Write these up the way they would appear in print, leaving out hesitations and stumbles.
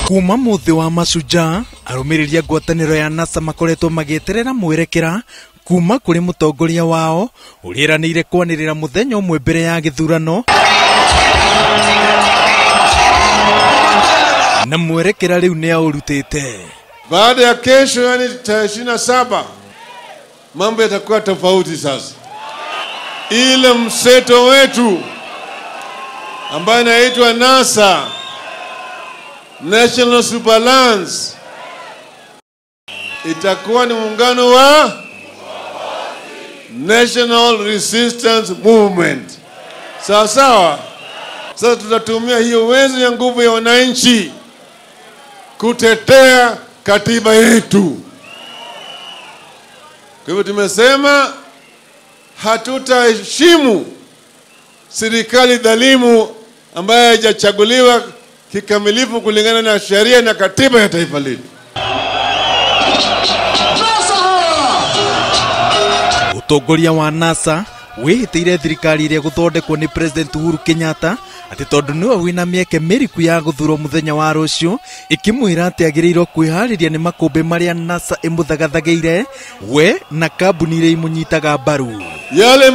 Kuma muthi wa Mashujaa arumiriri a ngwataniro ya NASA makoretwo magieterera mwerekera kuma kuri mutongoria wao urieranire kwanirira muthenya umwe mbere ya githurano na mwerekera riu ni aurutite. Baada ya kesho, yani tarehe 27, mambo yatakuwa tofauti sasa. Ile mseto wetu ambayo inaitwa NASA, National Super Alliance, itakuwa ni muungano wa National Resistance Movement. Sawa sawa. Sasa tutatumia hiyo uwezo ya nguvu ya wananchi kutetea katiba yetu. Kwa hivyo tumesema hatutaheshimu serikali dhalimu ambayo haijachaguliwa kikamilifu kulingana na sheria na katiba ya taifa letu. Utongoria wa NASA wihitiire thirikari iria guthondekwo ni President Uhuru Kenyatta ati tondu niwe wina mieke miriku ya guthurwo muthenya wa rucio, ikimwira ati agiriirwo kwihariria ni makumbi maria NASA imuthagathageire we na kambuni iria imunyitaga mbaru. Yale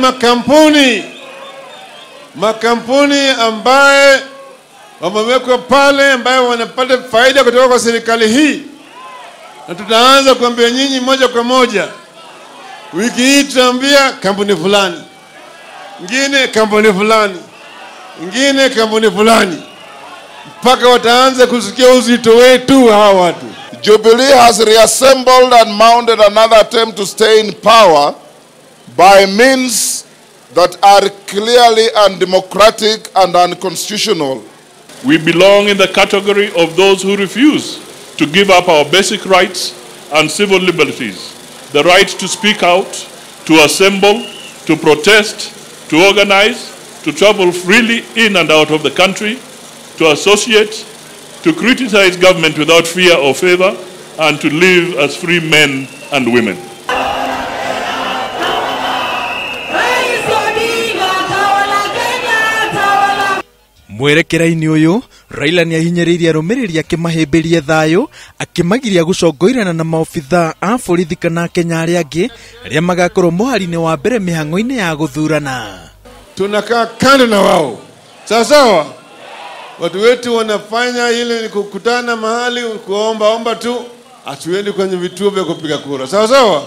makampuni ambaye wamewekwa pale, ambaye wanapata faida kutoka kwa serikali hii, na tutaanza kuambia nyinyi moja kwa moja. Wiki hii tutaambia kampuni fulani, ngine kampuni fulani, ngine kampuni fulani, mpaka wataanza kusikia uzito wetu hawa watu. Jubilee has reassembled and mounted another attempt to stay in power by means that are clearly undemocratic and unconstitutional. We belong in the category of those who refuse to give up our basic rights and civil liberties. The right to speak out, to assemble, to protest, to organize, to travel freely in and out of the country, to associate, to criticize government without fear or favor, and to live as free men and women. Mwerekera-inĩ ũyũ Raila nĩ ahinyĩrĩirie arũmĩrĩri akĩmahĩmbĩria thayũ akĩmagiria gũcongoirana na maobithaa a borithi kana Kenya arĩa angĩ arĩa magakorwo mũhari-inĩ wa mbere mĩhang'o-inĩ ya gũthurana. Tunakaa kando na wao. Sawa sawa. Watu wetu wanafanya ile ni kukutana mahali kuomba omba tu, hatuendi kwenye vituo vya kupiga kura. Sawa sawa.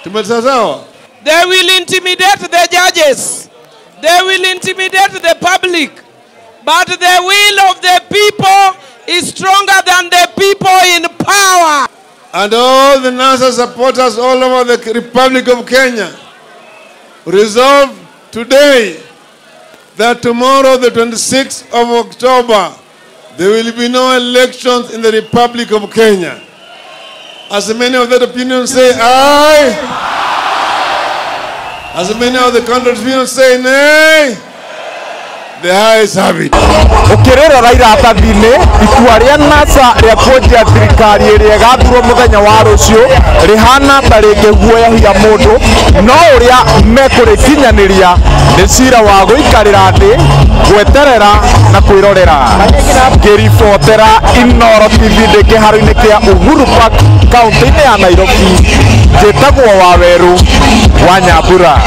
Tumesawa sawa. They will intimidate the judges. They will intimidate the public. But the will of the people is stronger than the people in power. And all the NASA supporters all over the Republic of Kenya resolve today that tomorrow, the 26th of October, there will be no elections in the Republic of Kenya. As many of that opinion say aye, as many of the contrary opinion say nay, the ayes have it. Ukirerora iratathi-inĩ itua rĩa NASA rĩa kwendia thirikari ĩrĩa ĩgathurwo mũthenya wa rũciũ rĩhana ta rĩngĩguoyohia mũndũ, no ũrĩa mekũrĩkinyanĩria nĩ cira wa gũikarĩra thĩ, gweterera na kwĩrorera. Ngĩribotera Inooro TV ndĩ kĩharo-inĩ kĩa Uhuru Park kaunti-inĩ ya Nairobi, njĩtagwo Wawerũ wa Nyambura.